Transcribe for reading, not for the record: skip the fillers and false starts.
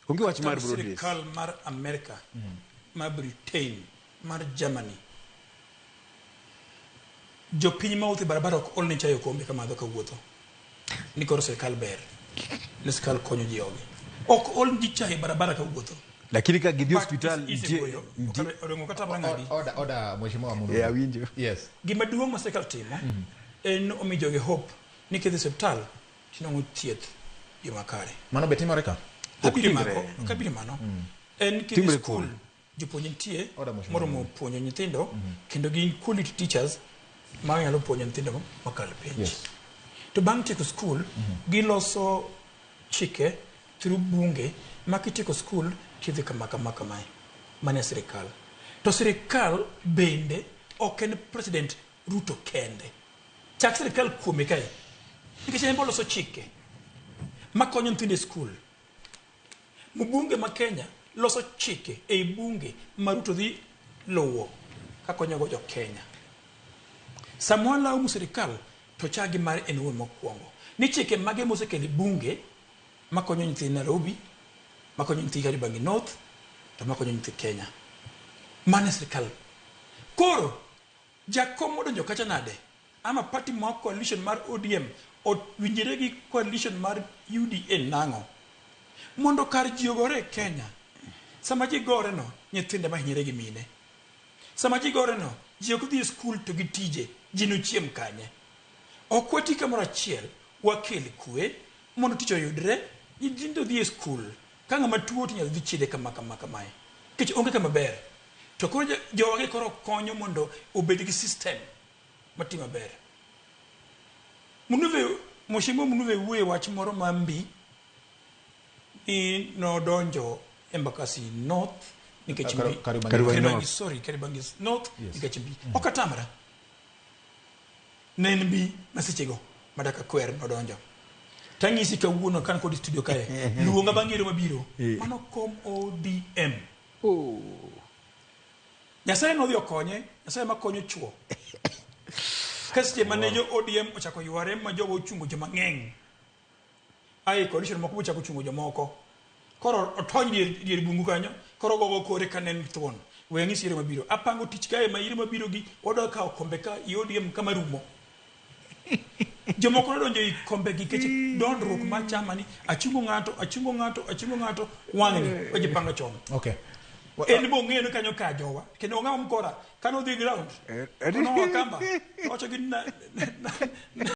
Onge wach mar broad base. Sirikal mar Amerika, mar Britain, mar Germany. Jopiny ma wuotho e barabara ok olne chai okombe kamadho kawuotho. Ni koro sirikal ber. Ni sirikal konyo ji ogi. Ok ol ji chai e barabara kawuotho. Lakini ka gidhi But hospital nitie isegoyo. Odong'o kata marang'adi. Order, order, Mheshimiwa Murungi. Eh, awinjo. Yes. Gima duong' ma sirikal timo en omi jogi hope ni kidhi osiptal tinwang'o thieth yo makare. Mano be timore ka? Abiro timre. mako, kabiro mano. En kidhi Timre skul, kure? jopuonj nitie Order, Mheshimiwa moromo puonjo nyithindo kendo gin quality teachers ma nyalo puonjo nyithindo makal penj. Yes. To bang' tieko skul, giloso chike through bunge ma kitieko skul tidhi kama kama kamae. Mano e sirikal. To sirikal bende ok en President Ruto kende. Chak sirikal kuome kae. Nikech en ema oloso chike makonyo nyithindo e skul. Mbunge ma Kenya loso chike ei bunge ma Ruto dhi luwo kakonyogo jo Kenya. Sama walaumo sirikal to chak gi mare en owuon mokwongo. Ni chike mage mosekelo e bunge makonyo nyithi Nairobi, makonyo nyithi Kariobangi North, to makonyo nyithi Kenya. Mano e sirikal. Koro, jakom modonjo kacha nade? Ama party mar coalition mar ODM owinjore gi coalition mar UDA nang'o? Mondo kar ji ogore e Kenya, sama ji gore no, nyithindo ema hinyore gi mine. Sama ji gore no, ji ok dhi e skul to gi tije, ji nochiem kanye? Ok wati kamoro achiel, wakel kwe, mondo tich oyudre, nyithindo dhi e skul. Ka ng'ama tuo to inyalo dhi chiedhe kama kama kamae. Nikech onge kama ber. To koro jogi koro konyo mondo obed gi system matiyo maber. Munuve, Mheshimiwa Munuve wuoye wach moro ma mbi ni nodonjo Embakasi North nikech mbi. Kariobangi Kariobangi Kariobangi, North. sorry, Kariobangi North nikech mbi. Ok atamra. Ne en mbi masechego madaka kwer nodonjo. Tang'isi kawuono kan kod studio kae. Luonga bang' yiero mabiro. Mano kom ODM. Nyasaye nodhi okonye, Nyasaye makonyo chuo. Ka seche mane jo ODM ochako yware ma jogo ochungo joma ng'eny. Ae coalition moko bochako chungo jomoko. Koro otony dier bungu kanyo, koro ogogo kore ka en thuon. We ang'isi yiero mabiro. Apango tich kae ma yiero mabiro gi wadwa kawo kombe ka i ODM kama rumo. Jomoko nodonjo i kombe gi nikech dondruok mar chama ni achungo ng'ato, achungo ng'ato, achungo ng'ato, wang'ni wajipanga chon. Okay. En bo ong'eyo ni kanyo ka jowa kendo ong'ama mkora kane odhi ground Eh, konowa kamba owacho gi na, na, na,